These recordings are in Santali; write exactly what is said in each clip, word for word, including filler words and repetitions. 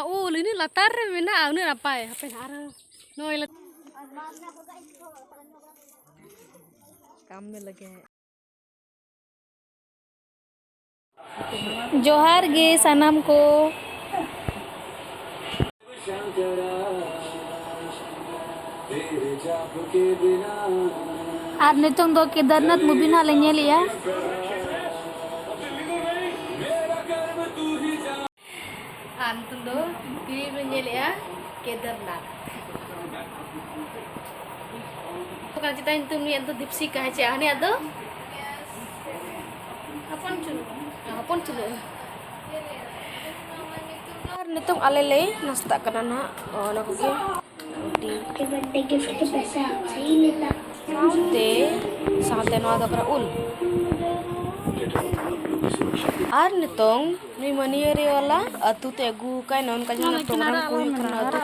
ᱩᱞ ᱤᱱᱟᱹᱜ ᱞᱟᱛᱟᱨ ᱨᱮ ᱢᱮᱱᱟᱜᱼᱟ, ᱩᱱᱟᱹᱜ ᱱᱟᱯᱟᱭ᱾ ᱦᱟᱯᱮ ᱱᱟᱦᱟᱜ ᱟᱨᱦᱚᱸ ᱱᱚᱜᱼᱚᱭ ᱞᱟᱛᱟᱨ᱾ ᱠᱟᱢ ᱢᱮ ᱞᱟᱹᱜᱤᱫ᱾ ᱡᱚᱦᱟᱨ ᱜᱮ ᱥᱟᱱᱟᱢ ᱠᱚ᱾ ᱟᱨ ᱱᱤᱛᱚᱝ ᱫᱚ ᱠᱮᱫᱟᱨᱱᱟᱛᱷ movie ᱱᱟᱦᱟᱜ ᱞᱮ ᱧᱮᱞᱮᱜᱼᱟ᱾ ᱟᱨ ᱱᱤᱛᱚᱝ ᱫᱚ ᱯᱷᱤᱞᱢ ᱞᱮ ᱧᱮᱞᱮᱜᱼᱟ ᱠᱮᱫᱟᱨᱱᱟᱛᱷ᱾ ᱚᱠᱟ ᱪᱮᱛᱟᱱ ᱧᱩᱛᱩᱢ ᱩᱱᱤᱭᱟᱜ ᱫᱚ ᱫᱤᱯᱥᱤᱠᱟ, ᱦᱮᱸ ᱪᱮ? ᱟᱨ ᱦᱟᱹᱱᱤᱭᱟᱜ ᱫᱚ? ᱦᱚᱯᱚᱱ ᱪᱩᱞᱩ᱾ ᱦᱚᱯᱚᱱ ᱪᱩᱞᱩ᱾ ᱟᱨ ᱱᱤᱛᱚᱝ ᱟᱞᱮ ᱞᱮ ᱱᱟᱥᱛᱟᱜ ᱠᱟᱱᱟ ᱱᱟᱦᱟᱜ, ᱚᱱᱟ ᱠᱚᱜᱮ᱾ ᱨᱩᱴᱤ᱾ ᱛᱮ, ᱥᱟᱶᱛᱮ ᱱᱚᱣᱟ ᱫᱚ ᱠᱟᱱᱟ ᱩᱞ᱾ ᱟᱨ ᱱᱤᱛᱚᱝ ᱱᱩᱭ ᱢᱟᱹᱱᱤᱭᱟᱹᱨᱤ ᱣᱟᱞᱟ ᱟᱹᱛᱩ ᱛᱮ ᱟᱹᱜᱩ ᱟᱠᱟᱫ, ᱱᱚᱜᱼᱚ ᱱᱚᱝᱠᱟ ᱡᱟᱦᱟᱸ program ᱠᱚ ᱦᱩᱭᱩᱜ ᱠᱟᱱᱟ, ᱟᱹᱛᱩ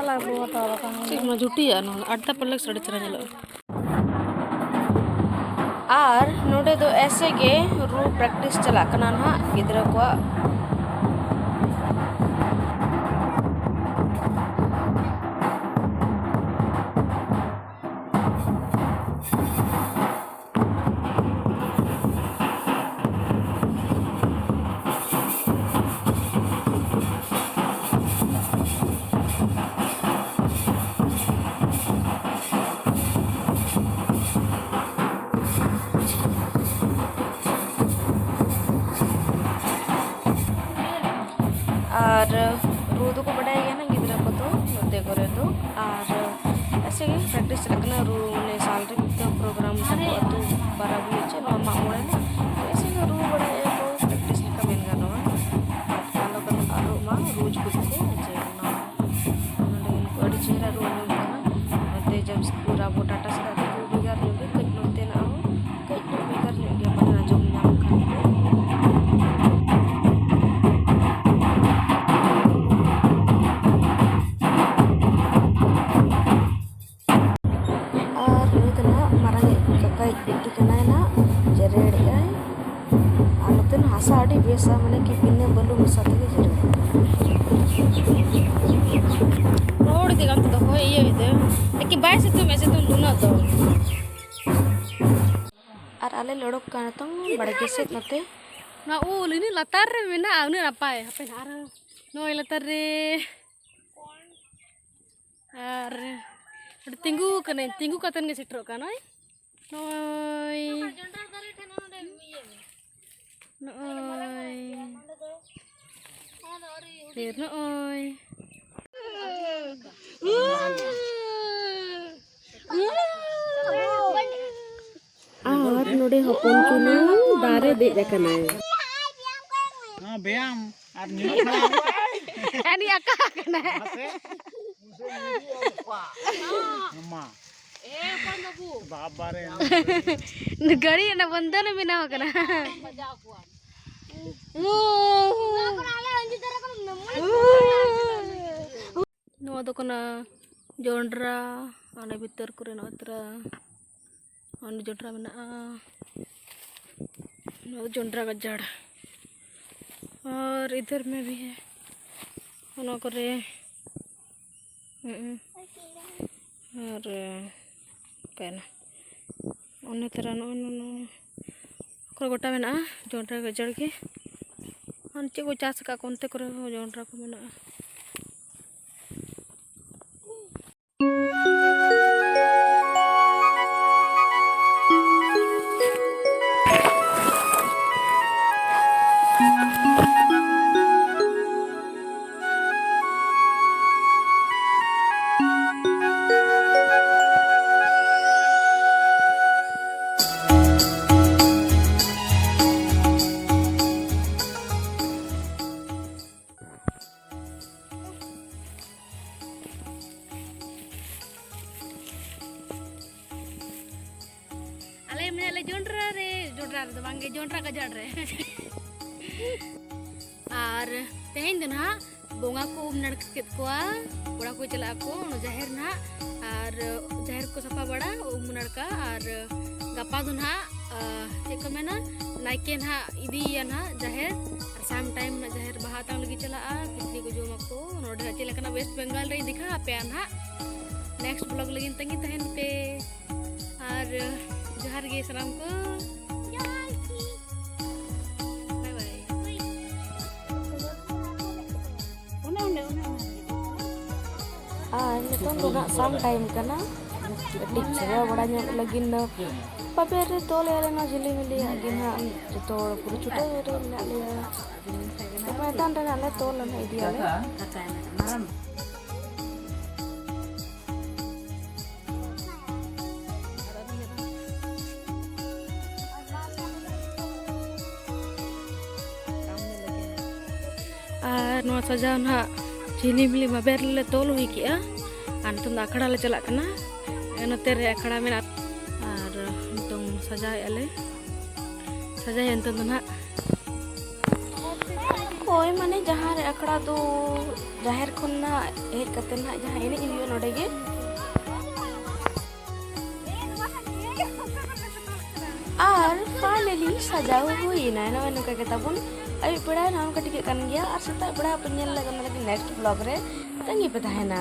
ᱪᱮᱫ ᱢᱟ ᱡᱷᱩᱴᱤᱭᱟ, ᱱᱚᱣᱟ ᱟᱰᱰᱟ ᱯᱟᱞᱮ ᱟᱹᱰᱤ ᱪᱮᱦᱨᱟ ᱧᱮᱞᱚᱜᱼᱟ᱾ ᱟᱨ ᱱᱚᱰᱮ ᱫᱚ ᱮᱥᱮ ᱜᱮ ᱨᱩ practice ᱪᱟᱞᱟᱜ ᱠᱟᱱᱟ ᱱᱟᱦᱟᱜ ᱜᱤᱫᱽᱨᱟᱹ ᱠᱚᱣᱟᱜ᱾ ᱟᱨ ᱨᱩ ᱫᱚᱠᱚ ᱵᱟᱰᱟᱭ ᱜᱮᱭᱟ ᱱᱟᱜ ᱜᱤᱫᱽᱨᱟᱹ ᱠᱚᱫᱚ ᱱᱚᱛᱮ ᱠᱚᱨᱮ ᱫᱚ᱾ ᱟᱨ ᱮᱥᱮ ᱜᱮ practice ᱪᱟᱞᱟᱜ ᱠᱟᱱᱟ, ᱨᱩ ᱢᱟᱱᱮ ᱥᱟᱞ ᱨᱮ ᱢᱤᱫ ᱫᱷᱟᱣ program ᱛᱟᱠᱚ ᱟᱹᱛᱩ ᱯᱟᱨᱟᱵᱽ ᱦᱩᱭᱩᱜ ᱪᱮ ᱱᱚᱣᱟ ᱢᱟᱜ ᱢᱚᱬᱮ ᱨᱮᱱᱟᱜ, ᱛᱚ ᱮᱥᱮ ᱜᱮ ᱨᱩ ᱵᱟᱲᱟᱭᱮᱫᱼᱟ ᱠᱚ, practice ᱞᱮᱠᱟ ᱢᱮᱱ ᱜᱟᱱᱚᱜᱼᱟ᱾ ᱟᱨ ᱟᱞᱚ ᱠᱟᱛᱮ ᱟᱫᱚᱜ ᱢᱟ ᱨᱩ ᱡᱩᱜᱩᱫ ᱠᱚ, ᱡᱮ ᱚᱱᱟ ᱱᱚᱰᱮ ᱟᱹᱰᱤ ᱪᱮᱦᱨᱟ ᱨᱩ ᱟᱸᱡᱚᱢ ᱠᱟᱱᱟ᱾ ᱱᱚᱛᱮ ᱡᱟᱢᱥᱮᱫᱽᱯᱩᱨ ᱟᱵᱚ ᱴᱟᱴᱟ ᱥᱮᱫᱟᱜ ᱫᱚ ᱨᱩ ᱵᱷᱮᱜᱟᱨ ᱧᱚᱜ ᱜᱮ, ᱠᱟᱹᱡ ᱱᱚᱛᱮᱱᱟᱜ ᱦᱚᱸ ᱠᱟᱹᱡ ᱧᱚᱜ ᱵᱷᱮᱜᱟᱨ ᱧᱚᱜ ᱜᱮᱭᱟ ᱯᱟᱞᱮᱱ ᱟᱸᱡᱚᱢ ᱧᱟᱢ ᱠᱷᱟᱱ ᱯᱮ᱾ ᱟᱨ ᱱᱩᱭ ᱫᱚ ᱱᱟᱦᱟᱜ ᱢᱟᱨᱟᱝ ᱤᱡ ᱠᱟᱠᱟᱭᱤᱡ ᱵᱤᱴᱤ ᱠᱟᱱᱟᱭ ᱱᱟᱦᱟᱜ, ᱡᱮᱨᱮᱲᱮᱜᱼᱟᱭ᱾ ᱟᱨ ᱱᱚᱛᱮᱱ ᱦᱟᱥᱟ ᱟᱹᱰᱤ ᱵᱮᱥᱟ, ᱢᱟᱱᱮ ᱠᱤ ᱵᱤᱱᱟᱹ ᱵᱟᱹᱞᱩ ᱢᱮᱥᱟ ᱛᱮᱜᱮ ᱡᱮᱨᱮᱲ᱾ ᱨᱚᱦᱚᱲ ᱤᱫᱤ ᱠᱟᱱ ᱛᱮᱫᱚ ᱦᱚᱭ ᱤᱭᱟᱹ ᱤᱫᱤ᱾ ᱞᱮᱠᱤᱱ ᱵᱟᱭ ᱥᱤᱛᱩᱝ ᱮᱫ, ᱥᱤᱛᱩᱝ ᱩᱱᱟᱹᱜ ᱫᱚ᱾ ᱟᱨ ᱟᱞᱮ ᱞᱮ ᱚᱰᱚᱠ ᱠᱟᱱᱟ ᱱᱤᱛᱚᱝ ᱵᱟᱲᱜᱮ ᱥᱮᱫ ᱱᱚᱛᱮ᱾ ᱱᱚᱣᱟ ᱩᱞ ᱤᱱᱟᱹᱜ ᱞᱟᱛᱟᱨ ᱨᱮ ᱢᱮᱱᱟᱜᱼᱟ, ᱩᱱᱟᱹᱜ ᱱᱟᱯᱟᱭ᱾ ᱦᱟᱯᱮ ᱱᱟᱦᱟᱜ ᱟᱨᱦᱚᱸ ᱱᱚᱜᱼᱚᱭ ᱞᱟᱛᱟᱨ ᱨᱮ᱾ ᱟᱨ ᱱᱚᱰᱮ ᱛᱤᱸᱜᱩ ᱠᱟᱹᱱᱟᱹᱧ, ᱛᱤᱸᱜᱩ ᱠᱟᱛᱮᱱ ᱜᱮ ᱥᱮᱴᱮᱨᱚᱜ ᱠᱟᱱᱟ ᱱᱚᱜᱼᱚᱭ᱾ ᱱᱚᱜᱼᱚᱭ᱾ ᱱᱚᱜᱼᱚᱭ᱾ ᱯᱷᱤᱨ ᱱᱚᱜᱼᱚᱭ᱾ ᱟᱨ ᱱᱚᱰᱮ ᱦᱚᱯᱚᱱ ᱪᱩᱱᱩ ᱫᱟᱨᱮ ᱫᱮᱡ ᱟᱠᱟᱱᱟᱭ᱾ ᱦᱮᱸ, ᱵᱮᱭᱟᱢ ᱟᱨ ᱧᱩ ᱠᱷᱟᱱ᱾ ᱟᱨ ᱱᱤᱭᱟᱹ ᱟᱠᱟ ᱠᱟᱱᱟ᱾ ᱢᱟᱥᱮ᱾ ᱢᱟ᱾ ᱵᱟᱵᱟ ᱨᱮ᱾ ᱜᱟᱹᱲᱤ ᱨᱮᱱᱟᱜ ᱵᱚᱱᱫᱚᱱ ᱮ ᱵᱮᱱᱟᱣ ᱠᱟᱱᱟ᱾ ᱱᱚᱣᱟ ᱫᱚ ᱠᱟᱱᱟ ᱡᱚᱱᱰᱨᱟ, ᱚᱱᱟ ᱵᱷᱤᱛᱟᱹᱨ ᱠᱚᱨᱮ ᱱᱚᱜᱼᱚᱭ ᱛᱚᱨᱟ ᱚᱱᱮ ᱡᱚᱱᱰᱨᱟ ᱢᱮᱱᱟᱜᱼᱟ᱾ ᱱᱚᱣᱟ ᱫᱚ ᱡᱚᱱᱰᱨᱟ ᱜᱟᱡᱟᱲ᱾ ᱟᱨ ᱤᱫᱷᱟᱨ ᱢᱮ ᱵᱷᱤ ᱦᱮ, ᱚᱱᱟ ᱠᱚᱨᱮ, ᱦᱩᱸ, ᱟᱨ ᱚᱠᱟᱭᱮᱱᱟ? ᱚᱱᱮ ᱛᱚᱨᱟ ᱱᱚᱜᱼᱚᱭ ᱱᱚᱣᱟ ᱠᱚᱨᱮ ᱜᱚᱴᱟ ᱢᱮᱱᱟᱜᱼᱟ ᱡᱚᱱᱰᱨᱟ ᱜᱟᱡᱟᱲ ᱜᱮ᱾ ᱟᱨ ᱪᱮᱫ ᱠᱚ ᱪᱟᱥ ᱟᱠᱟᱫ ᱠᱚ ᱚᱱᱛᱮ ᱠᱚᱨᱮ ᱦᱚᱸ ᱡᱚᱱᱰᱨᱟ ᱠᱚ ᱢᱮᱱᱟᱜᱼᱟ᱾ ᱟᱞᱮ ᱢᱮᱱᱟᱜ ᱞᱮ ᱡᱚᱱᱰᱨᱟ ᱨᱮ, ᱡᱚᱱᱰᱨᱟ ᱨᱮᱫᱚ ᱵᱟᱝᱜᱮ, ᱡᱚᱱᱰᱨᱟ ᱜᱟᱡᱟᱲ ᱨᱮ᱾ ᱟᱨ ᱛᱮᱦᱮᱧ ᱫᱚ ᱱᱟᱦᱟᱜ ᱵᱚᱸᱜᱟ ᱠᱚ ᱩᱢ ᱱᱟᱲᱠᱟ ᱠᱮᱫ ᱠᱚᱣᱟ, ᱠᱚᱲᱟ ᱠᱚ ᱪᱟᱞᱟᱜ ᱟᱠᱚ ᱚᱱᱟ ᱡᱟᱦᱮᱨ ᱱᱟᱦᱟᱜ, ᱟᱨ ᱡᱟᱦᱮᱨ ᱠᱚ ᱥᱟᱯᱷᱟ ᱵᱟᱲᱟ, ᱩᱢ ᱱᱟᱲᱠᱟ, ᱟᱨ ᱜᱟᱯᱟ ᱫᱚ ᱱᱟᱦᱟᱜ, ᱟ, ᱪᱮᱫ ᱠᱚ ᱢᱮᱱᱟ, ᱱᱟᱭᱠᱮ ᱱᱟᱦᱟᱜ ᱤᱫᱤᱭᱮᱭᱟ ᱱᱟᱦᱟᱜ ᱡᱟᱦᱮᱨ, ᱟᱨ ᱥᱟᱢ ᱴᱟᱭᱤᱢ ᱱᱟᱜ ᱡᱟᱦᱮᱨ ᱵᱟᱦᱟ ᱟᱛᱟᱝ ᱞᱟᱹᱜᱤᱫ ᱪᱟᱞᱟᱜᱼᱟ, ᱠᱷᱤᱪᱲᱤ ᱠᱚ ᱡᱚᱢᱟᱠᱚ᱾ ᱱᱚᱰᱮ ᱦᱟᱸᱜ ᱪᱮᱫ ᱞᱮᱠᱟᱱᱟᱜ ᱣᱮᱥᱴ ᱵᱮᱝᱜᱚᱞ ᱨᱮᱧ ᱫᱮᱠᱷᱟᱣ ᱟᱯᱮᱭᱟ ᱱᱟᱦᱟᱜ᱾ ᱱᱮᱠᱥᱴ ᱵᱞᱚᱜ ᱞᱟᱹᱜᱤᱫ ᱛᱟᱺᱜᱤ ᱛᱟᱦᱮᱱ ᱯᱮ᱾ ᱟᱨ ᱡᱚᱦᱟᱨ ᱜᱮ ᱥᱟᱱᱟᱢ ᱠᱚ᱾ ᱡᱚᱦᱟᱨ ᱜᱮ᱾ ᱵᱟᱭ ᱵᱟᱭ᱾ ᱟᱨ ᱱᱤᱛᱚᱝ ᱫᱚ ᱱᱟᱜ ᱥᱟᱢ ᱴᱟᱭᱤᱢ ᱠᱟᱱᱟ᱾ ᱠᱟᱹᱴᱤᱡ ᱥᱟᱡᱟᱣ ᱵᱟᱲᱟ ᱧᱚᱜ ᱞᱟᱹᱜᱤᱫ ᱫᱚ ᱵᱟᱵᱮᱨ ᱨᱮ ᱛᱚᱞ ᱟᱞᱮ ᱱᱚᱣᱟ ᱡᱷᱤᱞᱤ ᱢᱤᱞᱤᱭᱟᱜ ᱜᱮ ᱱᱟᱜ᱾ ᱡᱚᱛᱚ ᱦᱚᱲ ᱯᱩᱨᱟᱹ ᱪᱷᱩᱴᱟᱹᱣ ᱨᱮ ᱢᱮᱱᱟᱜ ᱞᱮᱭᱟ᱾ ᱢᱚᱭᱫᱟᱱ ᱨᱮ ᱱᱟᱜ ᱞᱮ ᱛᱚᱞᱟ ᱱᱟᱜ, ᱤᱫᱤᱭᱟᱞᱮ᱾ ᱟᱨ ᱱᱚᱣᱟ ᱥᱟᱡᱟᱣ ᱱᱟᱦᱟᱜ ᱡᱷᱤᱞᱤᱢᱤᱞᱤ ᱵᱟᱵᱮᱨ ᱨᱮᱞᱮ ᱛᱚᱞ ᱦᱩᱭ ᱠᱮᱜᱼᱟ᱾ ᱟᱨ ᱱᱤᱛᱚᱝ ᱫᱚ ᱟᱠᱷᱲᱟ ᱞᱮ ᱪᱟᱞᱟᱜ ᱠᱟᱱᱟ᱾ ᱱᱚᱛᱮ ᱨᱮ ᱟᱠᱷᱲᱟ ᱢᱮᱱᱟᱜᱼᱟ᱾ ᱟᱨ ᱱᱤᱛᱚᱝ ᱥᱟᱡᱟᱣᱮᱫᱼᱟ ᱞᱮ, ᱥᱟᱡᱟᱭᱟ ᱱᱤᱛᱚᱝ ᱫᱚ ᱱᱟᱦᱟᱜ᱾ ᱦᱳᱭ, ᱢᱟᱱᱮ ᱡᱟᱦᱟᱸ ᱨᱮ ᱟᱠᱷᱲᱟ ᱫᱚ ᱡᱟᱦᱮᱨ ᱠᱷᱚᱱ ᱱᱟᱦᱟᱜ ᱦᱮᱡ ᱠᱟᱛᱮ ᱱᱟᱦᱟᱜ ᱡᱟᱦᱟᱸ ᱮᱱᱮᱡ ᱦᱩᱭᱩᱜᱼᱟ ᱱᱚᱰᱮ ᱜᱮ᱾ ᱟᱨ finally ᱥᱟᱡᱟᱣ ᱦᱩᱭ ᱮᱱᱟ᱾ ᱱᱚᱜᱼᱚᱭ ᱱᱚᱝᱠᱟ ᱜᱮ ᱛᱟᱵᱚᱱ ᱟᱹᱭᱩᱵ ᱵᱮᱲᱟ ᱱᱚᱜᱼᱚ ᱱᱚᱝᱠᱟ ᱴᱷᱤᱠᱟᱹᱜ ᱠᱟᱱ ᱜᱮᱭᱟ᱾ ᱟᱨ ᱥᱮᱛᱟᱜ ᱵᱮᱲᱟ ᱯᱮ ᱧᱮᱞ ᱞᱟᱹᱜᱤᱫ ᱚᱱᱟ ᱞᱟᱹᱜᱤᱫ ᱱᱮᱠᱥᱴ ᱵᱞᱚᱜ ᱨᱮ ᱛᱟᱺᱜᱤ ᱯᱮ ᱛᱟᱦᱮᱱᱟ᱾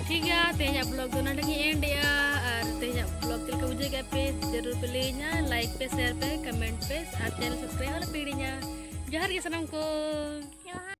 ᱴᱷᱤᱠ ᱜᱮᱭᱟ, ᱛᱮᱦᱮᱧᱟᱜ ᱵᱞᱚᱜ ᱫᱚ ᱱᱚᱰᱮ ᱜᱤᱧ ᱮᱱᱰ ᱮᱜᱼᱟ᱾ ᱟᱨ ᱛᱮᱦᱮᱧᱟᱜ ᱵᱞᱚᱜ ᱪᱮᱫ ᱞᱮᱠᱟ ᱵᱩᱡᱷᱟᱹᱣ ᱠᱮᱫᱼᱟ ᱯᱮ, ᱡᱟᱹᱨᱩᱲ ᱯᱮ ᱞᱟᱹᱭᱟᱹᱧᱟ, ᱞᱟᱭᱤᱠ ᱯᱮ, ᱥᱮᱭᱟᱨ ᱯᱮ, ᱠᱚᱢᱮᱱᱴ ᱯᱮ, ᱟᱨ ᱪᱮᱱᱮᱞ ᱥᱟᱵᱥᱠᱨᱟᱭᱤᱵ ᱟᱞᱚ ᱯᱮ ᱦᱤᱲᱤᱧᱟ᱾ ᱡᱚᱦᱟᱨ ᱜᱮ ᱥᱟᱱᱟᱢ ᱠᱚ᱾